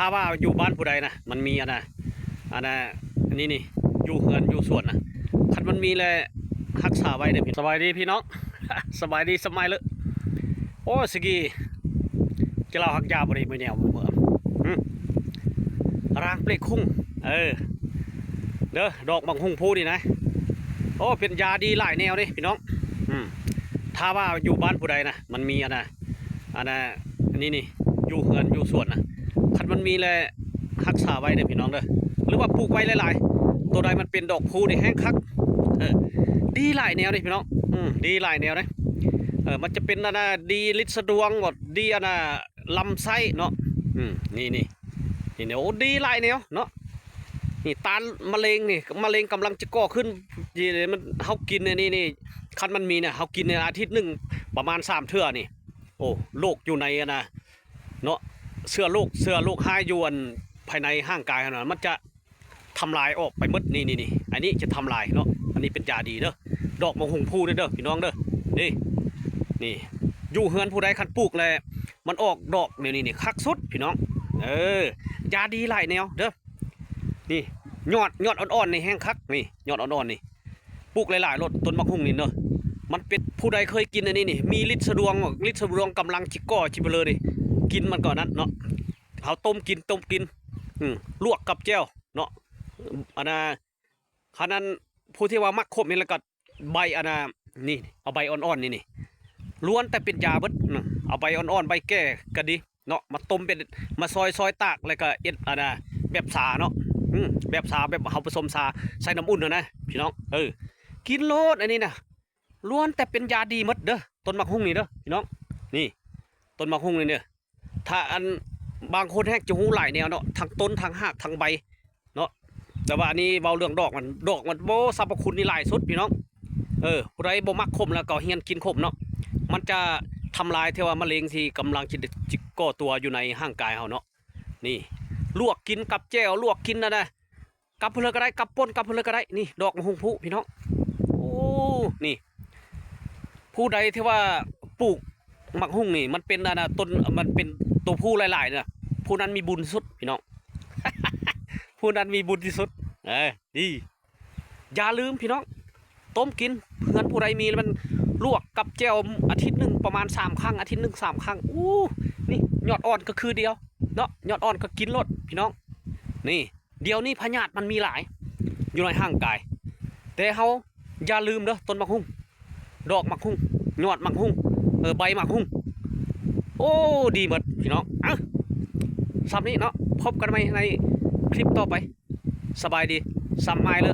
ຖ້າວ່າຢູ່ບ້ານຜູ້ໃດນະ ມັນມີອັນນ່າ ອັນນ່າ ນີ້ໆ ຢູ່ເຮືອນຢູ່ສວນນະ ຄັນມັນມີແລ້ວຮັກສາໄວ້ເດີ້. ສະບາຍດີພີ່ນ້ອງ ສະບາຍດີສະໄໝເລີ. ໂອ້ ສະກີ ຈະເລົ່າຮັກຢາບໍ່ໄດ້ມື້ແນວມື້ ອື ຣາງເປລກຄຸງ ເອີ ເດີ ດອກໝາກຫຸ່ງພູນີ້ນະ ໂອ້ ເປັນຢາດີຫຼາຍແນວເດ້ພີ່ນ້ອງ. ອື ຖ້າວ່າຢູ່ບ້ານຜູ້ໃດນະ ມັນມີອັນນ່າ ອັນນ່າ ນີ້ໆ ຢູ່ເຮືອນຢູ່ສວນນະ ຄັນມັນມີແລ້ວຮັກສາໄວ້ເດີ້ພີ່ນ້ອງເດີ ຫຼືວ່າປູກໄວ້ຫຼາຍໆ. ໂຕໃດມັນເປັນດອກພູນີ້ແຮງຄັກ ເອີ ດີຫຼາຍແນວເດ້ພີ່ນ້ອງ. ອື ດີຫຼາຍແນວເດ້ ເອີ ມັນຈະເປັນອັນນ່າ ດີລິດສະດວງ ບໍ່ ດີອັນນ່າ ລຳໄສ້ເນາະ. ອື ນີ້ໆ ນີ້ໆ ໂອ້ ດີຫຼາຍແນວເນາະ. ນີ້ ຕ້ານມະເຮັງນີ້ ມະເຮັງກຳລັງຈະກໍ່ຂຶ້ນ ທີ່ມັນ ເຮົາກິນອັນນີ້ນີ້ ຄັນມັນມີນະ ເຮົາກິນໃນອາທິດໜຶ່ງປະມານສາມເທື່ອນີ້ ໂອ້ ໂລກຢູ່ໃນອັນນ່າເນາະ ເຊື້ອໂລກ ເຊື້ອໂລກຮ້າຍຢູ່ອັນພາຍໃນຮ່າງກາຍເຮົານະ ມັນຈະທຳລາຍອອກໄປໝົດ. ນີ້ໆໆ ອັນນີ້ຈະທຳລາຍເນາະ. ອັນນີ້ເປັນຢາດີເດີ ດອກໝາກຫຸ່ງພູເດີ ເດີ ພີ່ນ້ອງເດີ. ນີ້ ນີ້ ຢູ່ເຮືອນຜູ້ໃດຄັນປູກແລ້ວມັນອອກດອກແນວນີ້ນີ້ ຄັກສຸດພີ່ນ້ອງ. ເອີ ຢາດີຫຼາຍແນວເດີ. ນີ້ ຍອດ ຍອດອ່ອນໆນີ້ແຮງຄັກ ນີ້ ຍອດອ່ອນໆນີ້ ປູກຫຼາຍໆໂລດ ຕົ້ນໝາກຫຸ່ງນີ້ເນາະ. ມັນເປັນ ຜູ້ໃດເຄີຍກິນອັນນີ້ນີ້ ມີລິດສະດວງ ລິດສະດວງກຳລັງຈິກກໍຈິເບເລີນີ້ ກິນມັນກໍນັ້ນເນາະ. ເຮົາຕົ້ມກິນ ຕົ້ມກິນ ອື ລວກກັບແຈ່ວເນາະ. ອັນນ່າ ຄັນນັ້ນ ຜູ້ທີ່ວ່າມັກຂົມນີ້ ແລ້ວກໍໃບອັນນ່າ ນີ້ ເອົາໃບອ່ອນໆນີ້ນີ້ ລ້ວນແຕ່ເປັນຢາເບິດນະ. ເອົາໃບອ່ອນໆ ໃບແກ່ກໍດີ ເນາະ ມາຕົ້ມເປັນ ມາຊອຍ ຊອຍຕາກ ແລ້ວກໍເຮັດອັນນ່າ ແບບຊາເນາະ. ອື ແບບຊາ ແບບເຮົາປະສົມຊາໃສ່ນ້ຳອຸ່ນຫັ້ນນະພີ່ນ້ອງ. ເອີ ກິນໂລດ ອັນນີ້ນະ ລ້ວນແຕ່ເປັນຢາດີໝົດເດີ ຕົ້ນໝາກຫຸ່ງນີ້ເດີພີ່ນ້ອງ. ນີ້ ຕົ້ນໝາກຫຸ່ງນີ້ເດີ ຖ້າອັນ ບາງຄົນແຮງຈະຮູ້ຫຼາຍແນວເນາະ ທັງຕົ້ນ ທັງຮາກ ທັງໃບ ເນາະ. ແຕ່ວ່າອັນນີ້ເວົ້າເລື່ອງດອກມັນ ດອກມັນ ໂອ້ ສັບພະຄຸນນີ້ຫຼາຍສຸດພີ່ນ້ອງ. ເອີ ຜູ້ໃດບໍ່ມັກຂົມແລ້ວກໍຮຽນກິນຂົມເນາະ. ມັນຈະທຳລາຍທີ່ວ່າມະເຮັງທີ່ກຳລັງຈະ ຈະກໍ່ຕົວຢູ່ໃນຮ່າງກາຍເຮົາເນາະ. ນີ້ ລວກກິນກັບແຈ່ວ ລວກກິນອັນນ່າ ກັບເພິ່ນເລີຍກໍໄດ້ ກັບປົ່ນ ກັບເພິ່ນເລີຍກໍໄດ້. ນີ້ ດອກໝາກຫຸ່ງພູພີ່ນ້ອງ. ໂອ້ ນີ້ ຜູ້ໃດທີ່ວ່າປູກໝາກຫຸ່ງນີ້ ມັນເປັນອັນນ່າ ຕົ້ນ ມັນເປັນໂຕຜູ້ຫຼາຍໆນະ ຜູ້ນັ້ນມີບຸນທີ່ສຸດພີ່ນ້ອງ. ຜູ້ນັ້ນມີບຸນທີ່ສຸດ. ເອີ ດີ ຢ່າລືມພີ່ນ້ອງ ຕົ້ມກິນ ເຮືອນຜູ້ໃດມີແລ້ວມັນລວກກັບແຈ່ວ ອາທິດໜຶ່ງປະມານສາມຄັ້ງ ອາທິດໜຶ່ງສາມຄັ້ງ. ອູ້ ນີ້ຍອດອ່ອນກໍຄືດຽວເນາະ ຍອດອ່ອນກໍກິນໂລດພີ່ນ້ອງ. ນີ້ ດຽວນີ້ພະຍາດມັນມີຫຼາຍຢູ່ໃນຮ່າງກາຍ ແຕ່ເຮົາຢ່າລືມເດີ ຕົ້ນໝາກຫຸ່ງ ດອກໝາກຫຸ່ງ ຍອດໝາກຫຸ່ງ ເອີ ໃບໝາກຫຸ່ງ ໂອ້ ດີໝົດພີ່ນ້ອງ. ເອົ້າ ສ່ຳນີ້ເນາະ ພົບກັນໃໝ່ໃນຄລິບຕໍ່ໄປ. ສະບາຍດີ ສ່ຳອ້າຍເລີ.